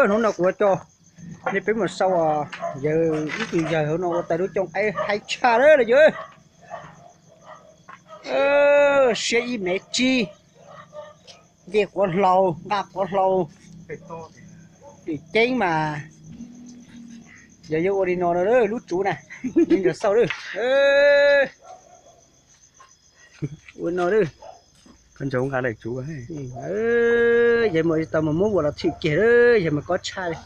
Hnub no kuv yuav coj nej peb mus saib os, yawg ib tug yawg hauv no ua tau lub cooj qaib haib tshaj lawm yawg. Siab ib mev tsib, ncej quav hlau, nqaj quav hlau, dim ceeb mas. Yog yawg ua li no no lub tsuv na, nej nrog xauj lawm. Ua no lawm. Yawg mas tau mas muab vuas los thwm kiag lawm, yawg mas kob tshaj li.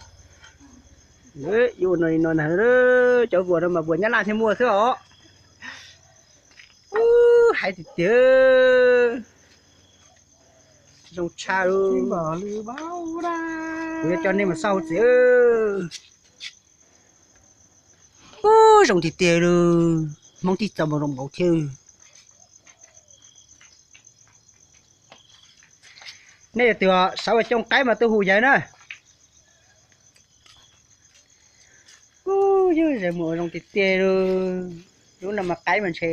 Yuav ua no li no na, cov vuas no mas vuas Nyab Laj thiaj muaj xwb os. Ub, haib tiag tiag. Zoo tshaj li. Kuv yuav coj nej mus xauj txiv. Ub, zoo tiag tiag li. Hmoob tib txoj mas zoo npaum thiab. Nej yog tus sawv ua cooj qaib mas tuaj hu yawg na. Ub, yawg mus ua zoo tiag tiag li. Lub no mas qaib mas ntshe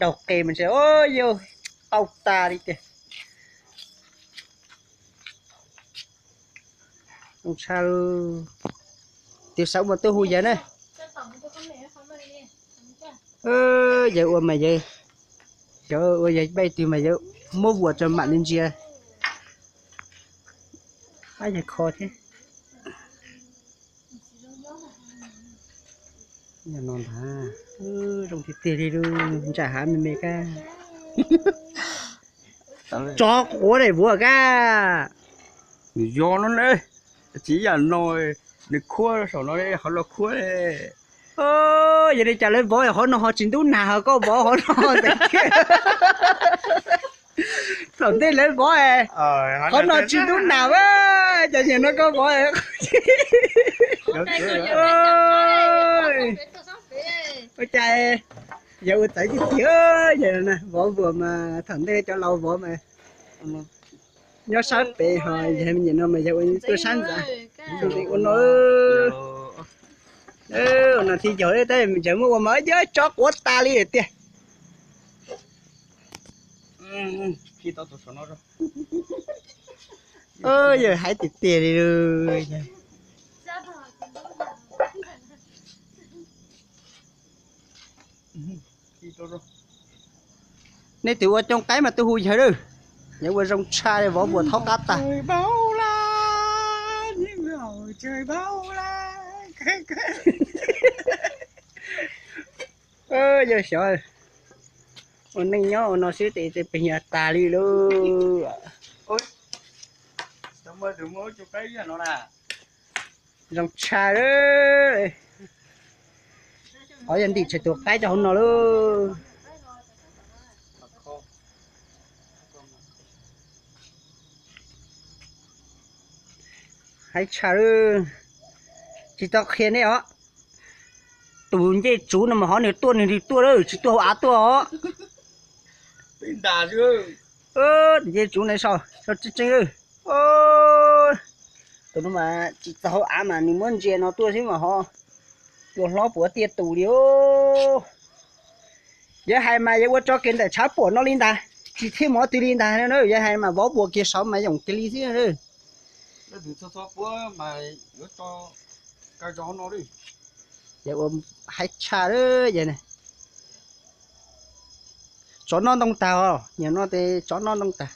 daug qe mas ntshe, o, yawg qau tas li tiag. Zoo tshaj li. Tus sawv mas tuaj hu yawg na. Yawg ua mas yawg, yawg ua yawg peb tug mas yawg muab vuas rau mam li ntsia. Ab, yawg kho thiab. No ntag, zoo tiag tiag li lub ntsaj hav me me kab. Tsov quav daim vuav kab. Nws yog no ne, txiv yam no, nws khuab saum no, qhov no khuab. Yog li cas lawv vov qhov no ho tsis ntub nag ho koj vov qhov no ntawm thiab? Thaum ntej lawv vov, qhov no tsis ntub nag, cas nim no koj vov. Ua cas yawg ua txawv tiag tiag, yawg vov vuas mas thaum ntej cov laus vov mas nyob sab pem ho yawg nim no mas yawg ua tuaj sab ntxa. Ua no, ua no thiaj yog, tab yawg muab ua mas yawg tsov quav tas li tiag. Yawg haib tiag tiag li. Nej tus ua cooj qaib mas tuaj hu yawg lawm. Yawg ua zoo tshaj li, vov vuas thaub qab tag. Yawg xyov, ua neej nyob ua no xwb tes pes nyuag tas li lauj. Zoo tshaj. Qhov yog ntim tshem tus qaib rau hauv no lauj. Haib tshaj. Tsis tau qhia nej os. Tus ncej tsuv no mas hov nws tuaj nws tuaj lawm, tsis tuaj hauv av tuaj os. Tus ncej tsuv na, so tseeb tseeb. Tus no mas tsis txog hauv av mas nws muab ntsia no tuaj xwb mas ho tua hlob puav tiaj tus li os. Yawg hais mas yawg ua tso kiag ntawm tshav puam no li ntag, tsis thiaj mus twg li ntag. Yawg hais mas vov vuas kiag saud mas yoom kiag li xwb. Yawg ua haib tshaj yawg ne. Tsov noj ntoo tag os, nyiam no tes tsov noj ntoo tag.